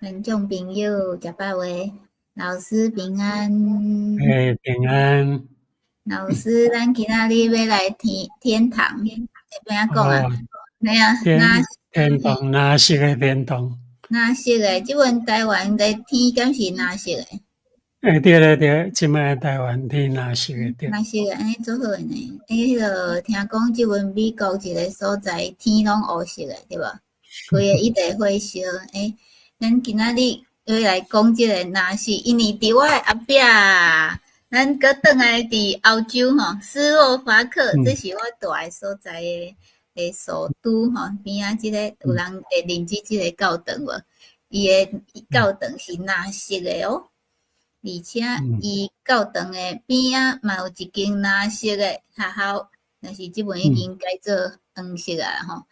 觀眾朋友，食飽未？老師平安。欸，平安。老師，咱今仔日欲來天堂，欲按怎講啊？咩啊？天天堂，藍色的天堂？藍色的，這陣台灣的天敢是藍色的？欸，對對對，這擺台灣天藍色的對。藍色的，按呢足好的呢。欸，彼落聽講這陣美國一个所在天攏烏色的，對無？規个一直火燒。欸，咱今仔日欲來講這个藍色，因為佇我的後壁，咱閣轉來佇歐洲吼，斯洛伐克，這是我蹛的所在的首都吼，邊仔這个有人會認知這个教堂無？伊的教堂是藍色的哦，而且伊教堂的邊仔嘛有一間藍色的學校，但是這擺已經改做黃色啊吼。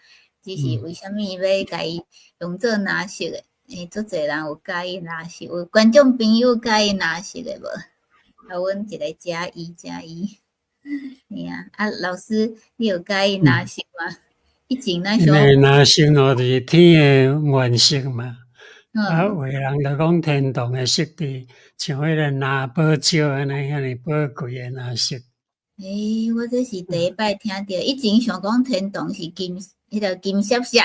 只是為啥物欲共伊用做藍色的？欸，足濟人有佮意藍色，有觀眾朋友佮意藍色的無？啊，阮一个加一加一，嘿啊，啊，老師，你有佮意藍色嗎？以前咱因為藍色哦，就是天的顏色嘛。啊，有的人就講天堂的色佇像彼个藍寶石按呢，遐爾寶貴的藍色。欸，我這是第一擺聽著，以前想講天堂是金，彼个金閃閃，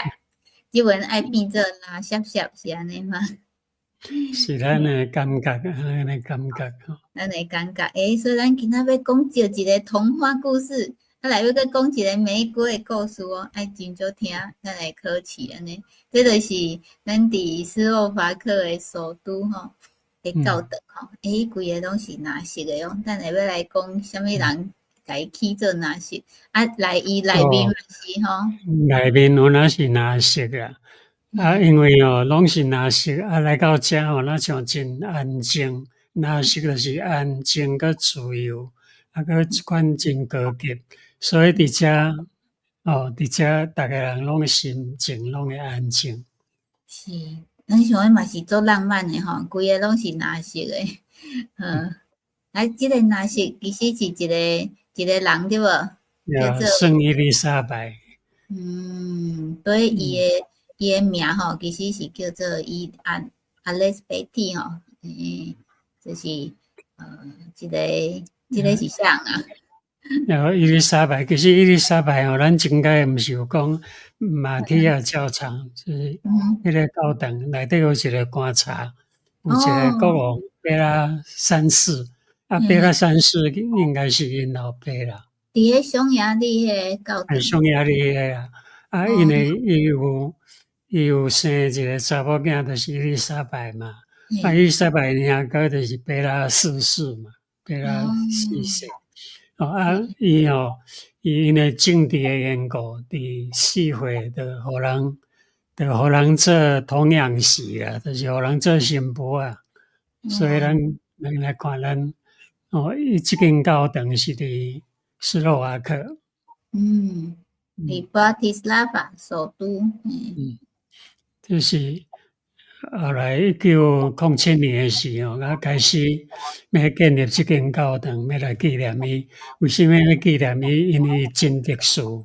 這陣愛變做藍閃閃，是按呢嗎？是咱的感覺，咱的感覺吼。咱的感覺，欸，所以咱今仔欲講著一个童話故事，啊來欲閣講一个玫瑰的故事哦，愛斟酌聽，咱來考試按呢。這就是咱佇斯洛伐克的首都吼的教堂吼，欸，規个攏是藍色的哦。等下欲來講啥物人共伊起做藍色，啊，來伊內面嘛是吼。內面有哪是藍色啊？啊，因為哦，攏是藍色，啊，來到遮吼，若像真安靜，藍色就是安靜閣自由，啊，閣一款真高級，所以佇遮哦，佇遮逐个人攏心情攏會安靜。是，咱想彼嘛是足浪漫的吼，規个攏是藍色的，嗯，啊，這个藍色其實是一个一个人對無？叫做聖伊麗莎白。嗯，對，伊的名吼，其實是叫做伊阿麗斯貝蒂吼，欸，就是這個是啥啊？然後伊麗莎白，其實伊麗莎白吼，咱前擺毋是有講馬提亞教堂，就是彼个教堂內底有一个棺材，有一个國王貝拉三世，啊，貝拉三世應該是𪜶老爸啦。佇彼匈牙利彼个教堂。匈牙利彼个啊，啊，因為伊有生一个查某囝，就是伊麗莎白嘛。啊，伊麗莎白兄哥就是貝拉四世嘛，貝拉四世。哦啊，伊吼，伊因為政治的緣故，佇4歲就予人做童養媳啦，就是予人做新婦啊。所以咱來看咱哦，伊這間教堂是佇斯洛伐克。嗯，佇布拉提斯拉發首都。嗯，就是後來1907年的時候，啊開始欲建立這間教堂，欲來紀念伊。為啥物欲紀念伊？因為真特殊。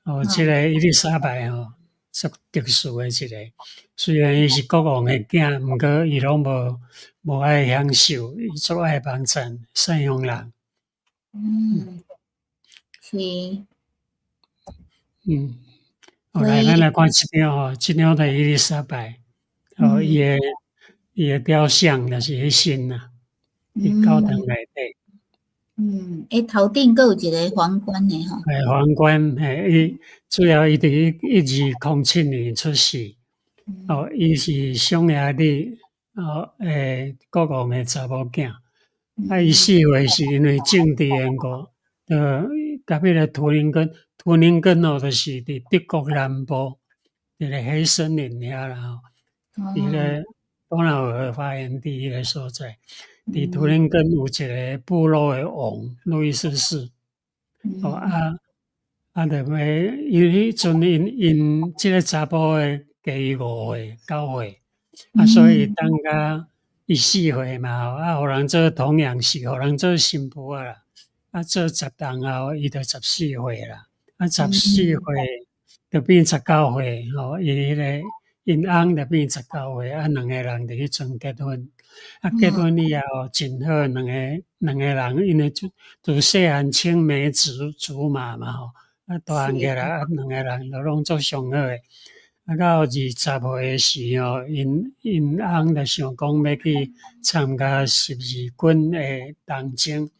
哦，這个伊麗莎白吼，足特殊的一个。雖然伊是國王的囝，毋過伊攏無愛享受，伊足愛幫贊贍養人。嗯，是。嗯，後來咱來看這張吼，這張就是伊麗莎白，哦，伊的雕像就是彼身啊，佇教堂內底。嗯，欸，頭頂閣有一个皇冠的吼。欸，皇冠，嘿，伊主要伊佇1207年出世，哦，伊是匈牙利哦，欸，國王的查某囝。啊，伊4歲是因為政治緣故，共彼个圖林根，圖林根哦，就是佇德國南部，佇个黑森林遐啦吼，佇个多瑙河發源地彼个所在。佇圖林根有一个部落的王路易十四，哦啊啊，就欲因為彼陣𪜶這个查埔的加伊5歲9歲，啊，所以等甲伊4歲嘛吼，啊，予人做童養媳，予人做新婦仔啦，啊，做10冬後，伊就14歲啦，啊，十四歲就變19歲，吼，伊彼个 𪜶翁就變19歲，啊，兩个人就彼陣結婚。啊，結婚以後真好，兩個人因為自細漢青梅竹馬嘛吼，啊，大漢起來啊，兩个人就攏做上好的。啊，到20歲時吼，𪜶翁就想講欲去參加十字軍的東征，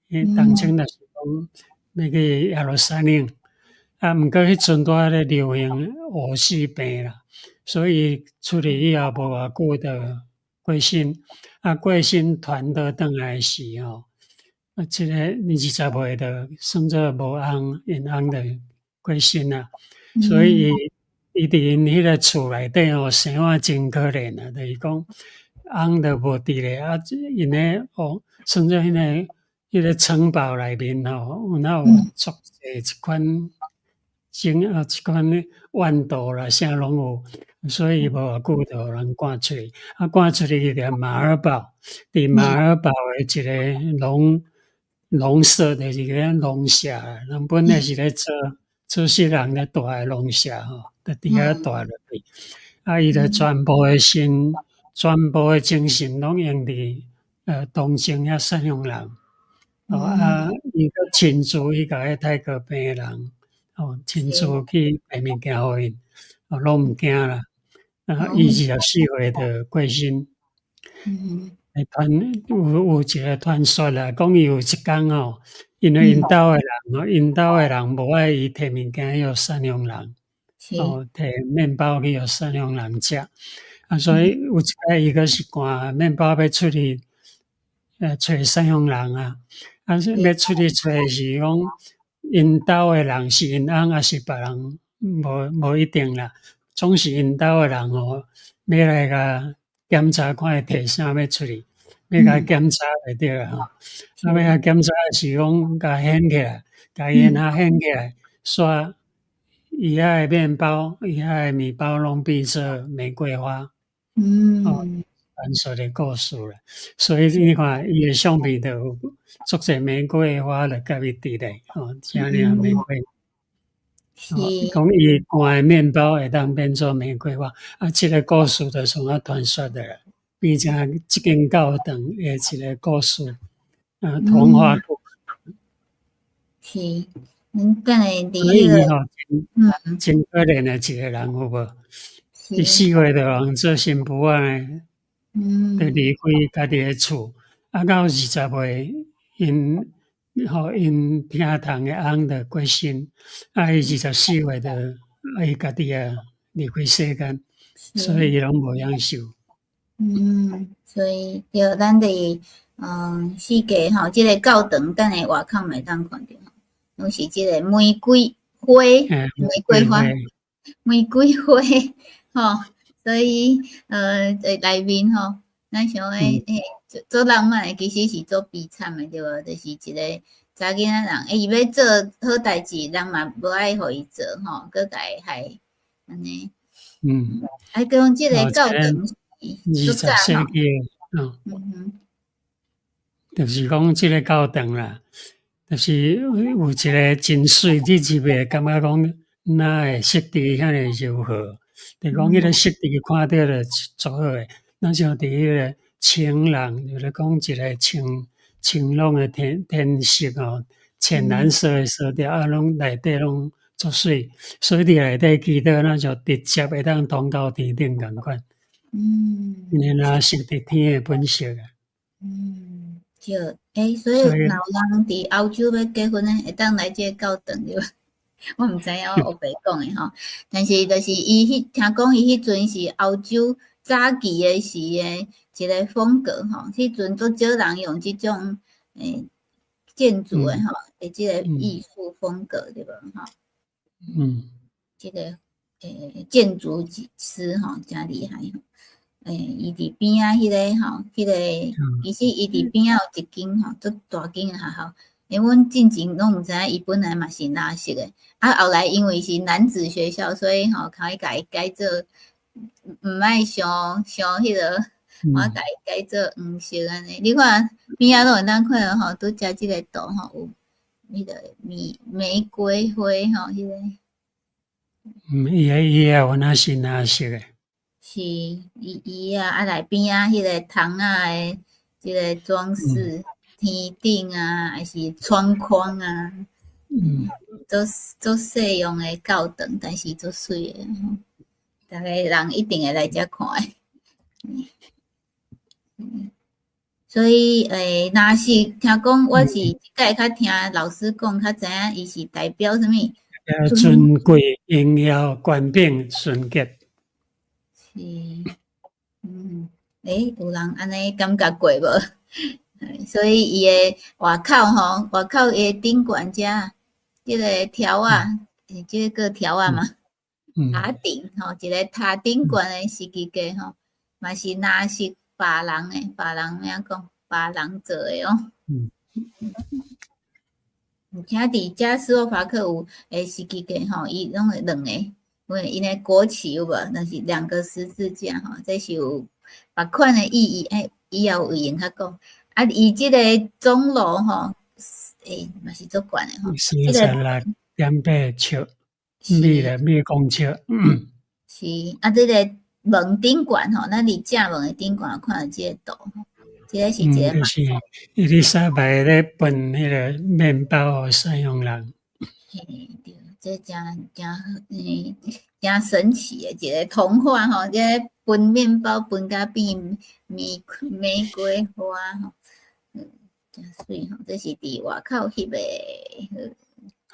東征就是講欲去耶路撒冷。啊，毋過彼陣拄仔咧流行烏死病啦，所以出去以後無偌久就過身。啊，過身傳倒轉來時吼，啊，這個20歲就算做無翁，𪜶翁就過身啊。所以伊佇𪜶彼个厝內底吼，生活真可憐啊，就是講翁就無佇咧，啊，𪜶咧哦，算做彼個城堡內面吼，有哪有足濟這款景啊，這款怨道啦，啥攏有，所以無偌久就予人趕出去。啊，趕出去佇馬爾堡，佇馬爾堡的一个農舍，就是個農舍，人本來是咧做做世人咧住的農舍吼，就佇遐住落去。啊，伊就全部的心，全部的精神攏用佇東征遐贍養人。哦啊，伊閣親自去共彼泰國病的人，哦，親自去提物件予𪜶，哦，攏毋驚啦。啊，伊24歲就過身。傳有一个傳說啦，講伊有一工吼，因為𪜶兜的人吼，𪜶兜的人無愛伊提物件去予贍養人，哦，提麵包去予贍養人食。啊，所以有一擺伊閣是趕麵包欲出去，揣贍養人啊，啊，欲出去揣是講𪜶兜的人是𪜶翁抑是別人，無一定啦。總是𪜶兜的人吼，欲來共檢查看伊提啥欲出去，欲共檢查就對啦吼。啊，欲共檢查是講共掀起來，共伊嬰仔掀起來，煞伊遐的麵包，伊遐的麵包攏變做玫瑰花。哦，傳說的故事啦。所以你看伊的相片就有足濟玫瑰花就共伊佇咧，吼，遮爾玫瑰。講伊乾的麵包會當變做玫瑰花，啊，這个故事就創啊傳說的啦，變成這間教堂的一个故事，啊，童話故事。是，咱等下佇彼个，真可憐的一个人，有無？伊4歲就予人做新婦仔，就離開家己的厝，啊，到20歲，𪜶予𪜶疼痛的翁就過身，啊，伊24歲就啊，伊家己也離開世間，所以伊攏無享受。嗯，所以對，咱佇四界吼，這个教堂等下外口會當看著吼，攏是這个玫瑰花，玫瑰花，玫瑰花吼，所以佇內面吼，咱想講欸，做浪漫的，其實是做悲慘的，對無？就是一个查囡仔人，欸，伊欲做好代誌，人嘛無愛予伊做吼，閣共伊害按呢。啊，講這个教堂是二十世紀，就是講這个教堂啦，就是有一个真媠，你入去感覺講哪會色調遐爾柔和，就講彼个色調看著就足好的，若像佇彼个晴朗，就是講一个清清朗的天色吼，淺藍色的色調，啊，攏內底攏足媠，所以佇內底祈禱，若像直接會當通到天頂仝款。因為若是佇天的本色啊。嗯，對，欸，所以若有人佇歐洲欲結婚呢，會當來這个教堂對無？我毋知影我烏白講的吼，但是就是伊彼聽講伊彼陣是歐洲早期的時的一个風格吼，彼陣足少人用這種建築的吼，的這个藝術風格對無吼？這个建築師吼誠厲害吼，伊佇邊仔彼个吼，彼个其實伊佇邊仔有一間吼，足大間的學校。欸，阮進前攏毋知影伊本來嘛是藍色的，啊，後來因為是男子學校，所以吼，較去共伊改做毋愛傷傷彼个，我共伊改做黃色按呢。你看邊仔攏會當看著吼，拄才這个圖吼有彼个玫瑰花吼，彼个。嗯，伊個伊也有那是藍色的。是伊伊啊，啊內邊仔彼个窗仔的這个裝飾，天頂啊，還是窗框啊，足足實用的教堂，但是足媠的吼，逐个人一定會來遮看的。所以，若是聽講，我是這擺較聽老師講，較知影伊是代表啥物？尊貴、榮耀、權柄、純潔。是，有人按呢感覺過無？所以伊的外口吼，外口伊的頂懸遮，這个柱仔，這个叫柱仔嘛？塔頂吼，一个塔頂懸的十字架吼，嘛是藍色別人的，別人按怎講？別人做的哦。而且佇遮斯洛伐克有十字架吼，伊攏會兩個，因為𪜶的國旗有無？就是兩個十字架吼，這是有別款的意義。以後有閒較講。啊，伊這个鐘樓吼，嘛是足懸的吼。36.8尺，米咧米公尺。是，啊，這個門頂懸吼，咱佇正門的頂懸看著這个圖吼，這个是一個。就是伊麗莎白咧分彼个麵包予西方人。嘿，對，這誠誠誠神奇的一個童話吼，這个分麵包分甲變玫玫瑰花吼，誠媠吼，這是佇外口翕的。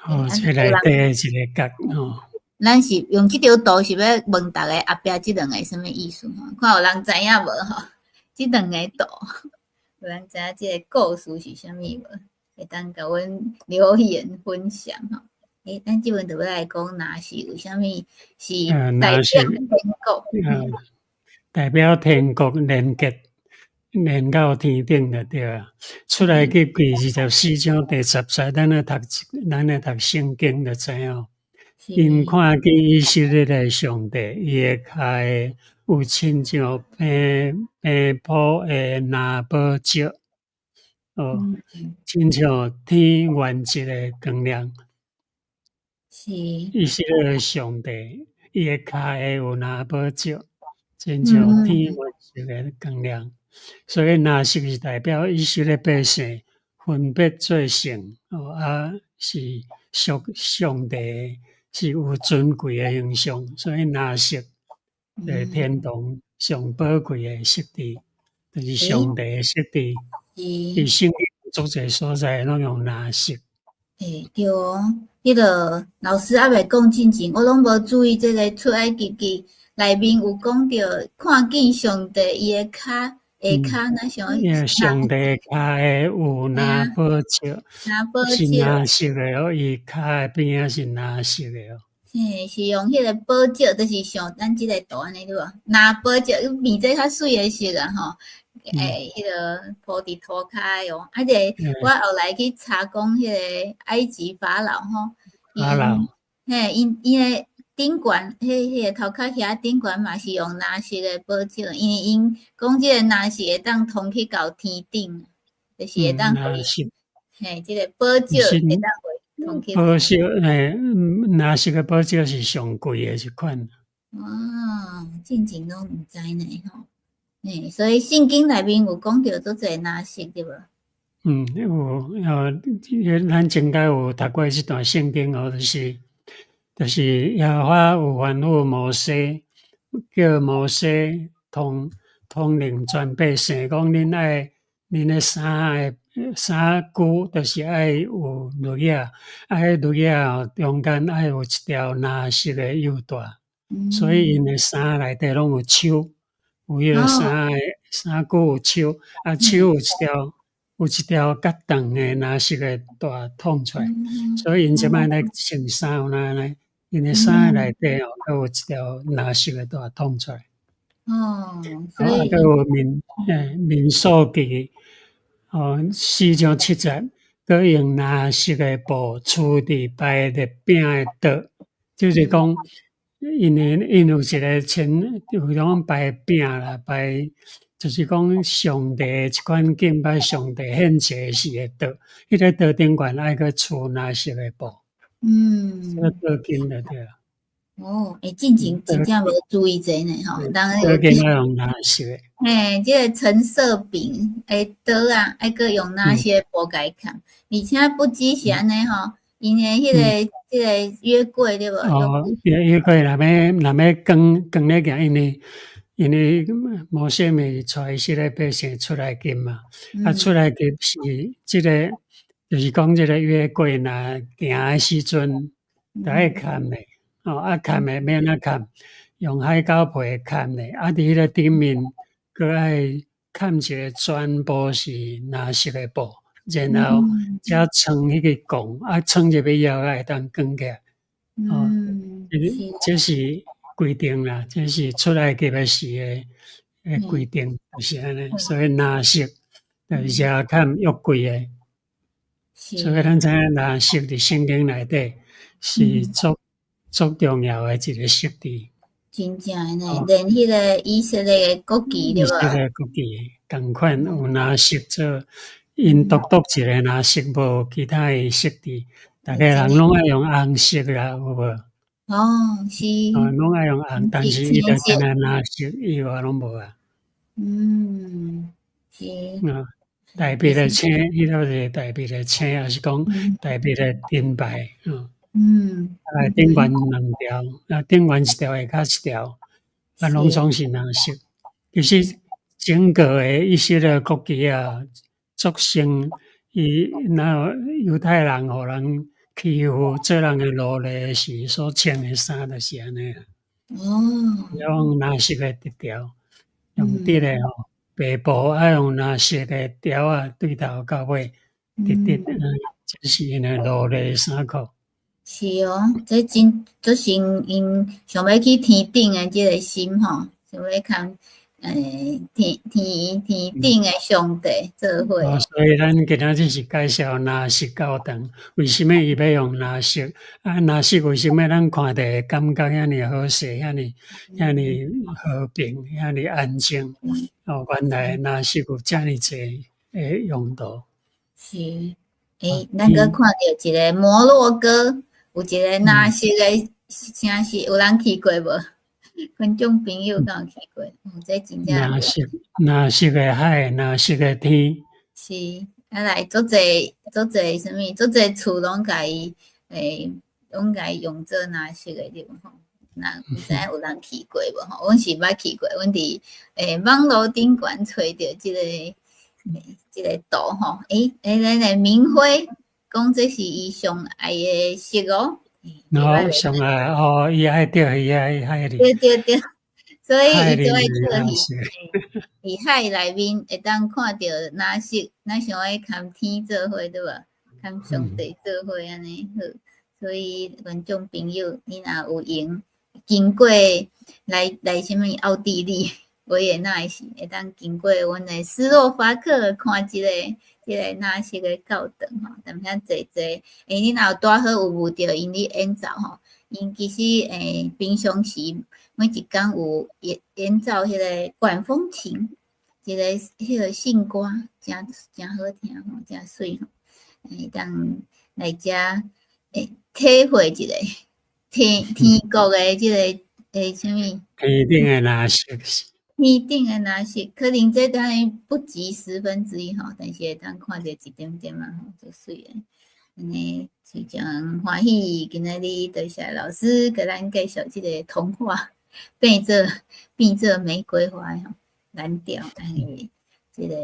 哦，這內底一个角吼。咱是用這張圖是欲問逐个後壁這兩个啥物意思吼？看有人知影無吼？這兩个圖，有人知影這個故事是啥物無？會當共阮留言分享吼。咱這陣就欲來講，若是有啥物是代表天國？代表天國連結連到天頂就對啊。出埃及記24章第10節，咱來讀聖經就知影。𪜶看見以色列的上帝，伊的跤下有親像平平鋪的藍寶石，哦，親像天原質的光亮。以色列的上帝，伊的跤下有藍寶石，親像天原質的光亮。所以藍色是代表以色列百姓分別做聖，哦啊是屬上帝，是有尊貴的形象，所以藍色是天堂上寶貴的色地，就是上帝的色地。佇聖經足濟所在攏用藍色。對哦，彼个老師猶未講進前，我攏無注意這个出埃及記內面有講著，看見上帝伊的跤下跤，若像上帝跤下有藍寶石，藍寶石是藍色的哦，伊跤的邊仔是藍色的哦。嘿，是用彼個寶石，就是像咱這個圖按呢對無？藍寶石面這較媠的色啊吼，彼个鋪佇塗跤的哦。啊，這個我後來去查講，彼个埃及法老吼，法老，嘿，𪜶的頂懸，彼个頭殼遐頂懸嘛是用藍色的寶石，因為𪜶講這个藍色會當通去到天頂，就是會當予伊，嘿，這个寶石會當予伊通去。寶石，嘿，藍色的寶石是上貴的一款。哦，進前攏毋知呢吼，嘿，所以聖經內面有講著足濟藍色對無？嗯，有哦，咱前擺有讀過這段聖經哦，就是耶和華有吩咐摩西，叫摩西統領全百姓，講恁愛恁的衫的衫褲，就是愛有鹿仔，啊，彼鹿仔哦中間愛有一條藍色的幼帶，所以𪜶的衫內底攏有鬚，有彼个衫的衫褲有鬚，啊，鬚有一條較長的藍色的帶挵出來，所以𪜶這擺咧穿衫有哪按呢？𪜶的衫內底哦，閣有一條藍色的帶挵出來。哦，所以啊，閣有民數記哦，4章7節，閣用藍色的布蹀佇排熱餅的桌，就是講，𪜶有一个前有種排餅啦，排就是講上帝一款敬拜上帝獻祭時的桌，彼个桌頂懸愛閣蹀藍色的布。這個桌巾就對了。哦，欸，進前真正無注意這呢吼，人刀劍愛用藍色的。嘿，這個陳設餅的桌仔，愛閣用藍色的布共伊崁，而且不只是按呢吼，𪜶的彼個這個約櫃對無？哦，約櫃若欲扛扛咧行，因為摩西毋是帶以色列百姓出埃及嘛，啊出埃及是這個，就是講這個約櫃若行的時陣，著愛崁的，哦啊崁的欲按怎崁？用海狗皮崁的，啊佇彼個頂面閣愛崁一個全部是藍色的布，然後才穿彼個摃，啊穿入去以後才會當扛起來。哦，這是規定啦，這是出埃及的時的規定，就是按呢。所以藍色就是崁約櫃的。所以咱知影藍色佇聖經內底是足足重要的一個色字。真正的呢，連彼個以色列的國旗對無？以色列國旗仝款有藍色做，𪜶獨獨一個藍色，無其他的色字。逐家人攏愛用紅色啦，有無？哦，是。哦，攏愛用紅，但是伊就干焦藍色以外攏無啊。嗯，是。啊，代表的星，彼個是代表的星，抑是講代表的盾牌，嗯。啊，頂懸兩條，啊，頂懸一條，下跤一條，啊，攏總是藍色。其實整個的以色列國旗啊，足成伊那猶太人予人欺負做人的奴隸時所穿的衫，就是按呢。哦。用藍色的直條，用直的吼，白布愛用藍色的條仔，對頭到尾，直直，這是𪜶的奴隸衫褲。是哦，這真足成𪜶想欲去天頂的這個心吼，想欲共天頂的上帝做伙。哦，所以咱今仔日是介紹藍色教堂，為啥物伊欲用藍色？啊，藍色為啥物咱看著會感覺遐爾和諧，遐爾和平，遐爾安靜？哦，原來藍色有遮爾濟的用途。是，欸，咱閣看著一個摩洛哥，有一個藍色的城市，有人去過無？觀眾朋友敢有去過？哦，這真正藍色，藍色的海，藍色的天。是，啊來足濟足濟啥物，足濟厝攏共伊，欸，攏共伊用做藍色的對無吼？那毋知影有人去過無吼？阮是捌去過，阮佇欸網路頂懸揣著這個圖吼。欸欸，咱的明輝講這是伊上愛的色哦。哦，上愛哦，伊愛釣魚啊，海裡。對對對，所以伊就愛釣魚。佇海內面會當看著藍色，咱想愛共天做伙對無？共上帝做伙按呢好。所以觀眾朋友，你若有閒經過來啥物奧地利維也納時，會當經過阮的斯洛伐克看一個這個藍色的教堂吼，踮遐坐坐。欸，你若有拄好有遇著𪜶咧演奏吼，𪜶其實欸平常時每一工有演奏彼個管風琴，一個彼個聖歌，誠誠好聽吼，誠媠吼，會當來遮欸體會一下天國的這個欸啥物？天頂的藍色。天頂的藍色，可能這當然不及1/10吼，但是會當看著一點點仔吼，足媠的。按呢非常歡喜，今仔日多謝老師共咱介紹這個童話變做玫瑰花吼，藍調，欸，這個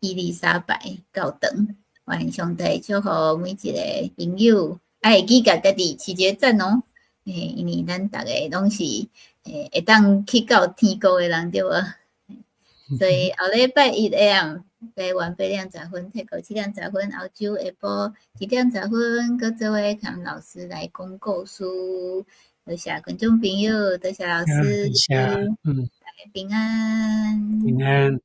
伊麗莎白教堂，願上帝祝福每一個朋友，啊會記共家己飼一個讚哦，欸，因為咱逐個攏是欸會當去到天國的人對無？所以後禮拜一下暗台灣8點10分，泰國7點10分，歐洲下晡1點10分，閣做伙共老師來講故事。多謝觀眾朋友，多謝老師，多謝，大家平安。平安。